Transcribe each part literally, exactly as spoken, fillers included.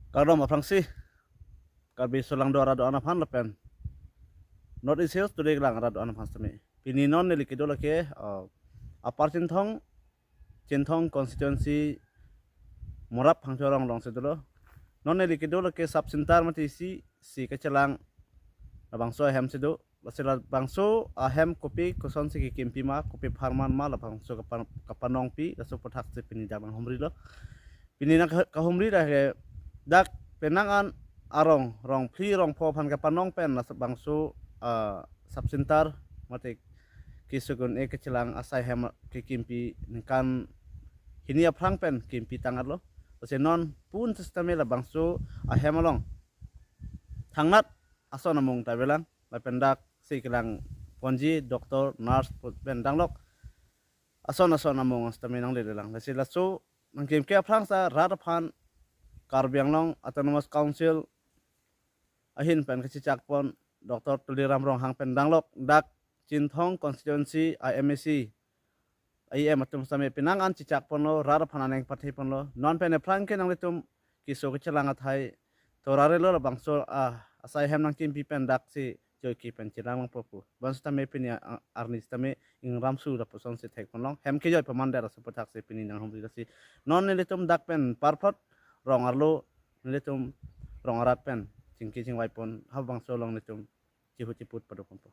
Kardom aphrangsi Karbi Solangdo arat do-an aphan lapen North East Hills Today kelang arat do-an aphan sitame. Pini non neli kedo lake, uh, Upper Chinthong, Chinthong constituency Morap Phangcho arong alongsi dolo. Non neli kedo lake sub center mati isi, isi kachelang labangso ahem si do. Lasi labangso ahem kopi kosonsi kekimpi ma, kopi apharman ma, labangso kapan-, kapanongpi, laso aputhak si pini dak nanghumrilo. Pini nang ka-, kahumri lake dak penang an arong, rong phli rong pho aphan kapanong pen labangso, ah, sub center mate keso kun-e kachelang asai hem kekimpi ningkan hini aphrang pen kimpi tang-etlo. Lasi non pun sitame labangso ahem along thangnat ason amung ta avelang, lapen dak si kelang ponji doctor, nurse pen danglok ason ason amung sitame nanglelelang. Lasi laso nangkimke aphrang sa rat aphan Karbi Anglong Autonomous Council ahin pen kachechak pon Doctor Tuliram Ronghang pen danglok dak Chinthong constituency a M A C, a E M atum sitame penang an chechak ponlo, rat aphan aning pathe ponlo. Non pen aphrang ke nanglitum keso kachelang athai torarelo, labangso, ah, asai hem nangkimpi pen dak si joike pen chelang longpo pu. Bonsitame pini a-, arni sitame ingram su lapuson si thek ponlong. Hem kejoi paman der laso aputhak si pini nanghumri. Lasi non nelitum dak pen parphot rong arlo nelitum rong arat pen chingki chingvai pon, ha bangso along nelitum chihu chiput pado ponpo.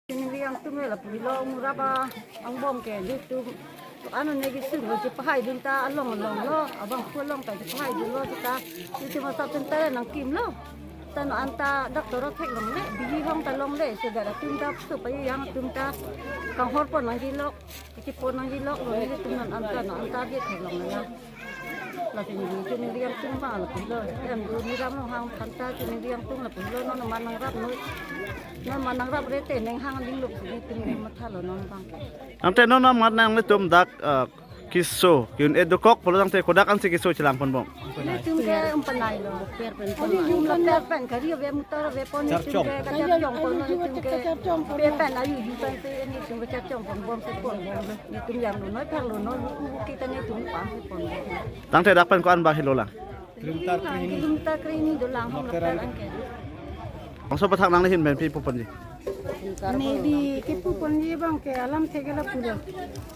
Chiningri angtum lapu helo, Morap angbong ke nelitum ano ne kesung lo, chepahai dun ta along along lo, abangphu along ta chepahai dunlo ta, nelitum a sub center nangkimlo. Ta non anta doctor theklongle, bihek hong ta longle, so dak atum ta so payu yang atum ta kanghor pon nangjilok, kachepon nangjilok lo, nelitum non anta, non anta bihek theklongle. Lasi neli Chiningri angtum abang lapu helo. Em, Tuliram Ronghang aphan ta Chiningri angtum lapu helo, non amat nangrap noi. Non amat nangrap rete neng hang ding lok si nelitum neng mathalo non abang. Tangte non amat nanglitum dak, eh, keso, ke-un-e dokok pulo tangte kodak ansi keso chelang ponbom? Nelitum ke umpanai lo. Nelitum la per pen gari ave, motor ave pon, nelitum ke kacharchong pon, nelitum ke per pen ayu ju pen si nelitum kacharchong ponbom si ponbom lo. Nelitum janglo noi, thaklo noi, hu hu kita nelitum pam si ponbom. Tangte dak pen ko-an abang helo lang? Kilometer kre-hini dolang hom lapen angke. Bangso aputhak nangli ahin pen pi pu ponji? Neli kepu ponji abang ke alamthe ke lapulo.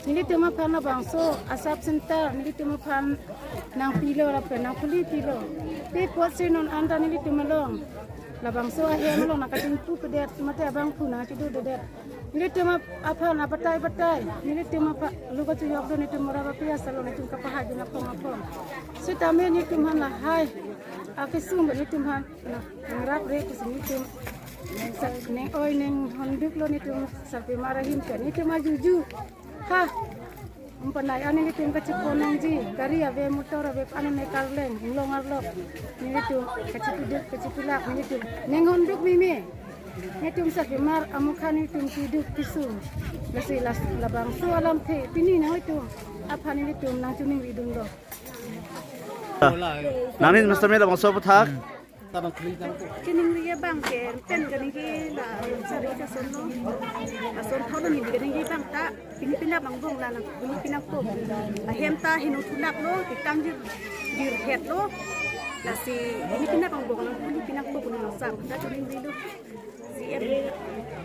Nelitum aphan labangso a sub center nelitum aphan nangpilo lapen nangpuli pilo. Pe apotsi non anta nelitum along labangso ahem along nangkachingpupedet mate abangphu nangchidudedet. Nelitum ap-, aphan abatai batai, nelitum aphan lo kachojok do, nelitum Morap api asal lo, nelitum kapahai dun aphong aphong. Sitame nelitum aphan lahai akesung nelitum aphan nangrap re pusi nelitum sa-, neng oi neng honduk lo nelitum sarpimar ahin pen nelitum ajuju. Ha. Umpanai an nelitum kachepon nangji, gari ave, motor ave, ano ne karleng, inglong arlok. Nelitum kachepiduk, kachepilak, nelitum neng honduk meme. Nelitum sarpimar amokha nelitum piduk kesung. Lasi las labangso alamthe pini nanglitum aphan nelitum nangchiningri dunlo. Nangli sitame labangso aputhak? Chiningri abang ke pen kaningje la sari kason lo. Lason thau lo neli kaningje abang ta pini penap angbong la nang pini penap ko. Ahem ta heno thulak lo, titang jir, jir het lo. Lasi pini penap angbong la pini penap ko puni nangsa ta chiningri lo. C M,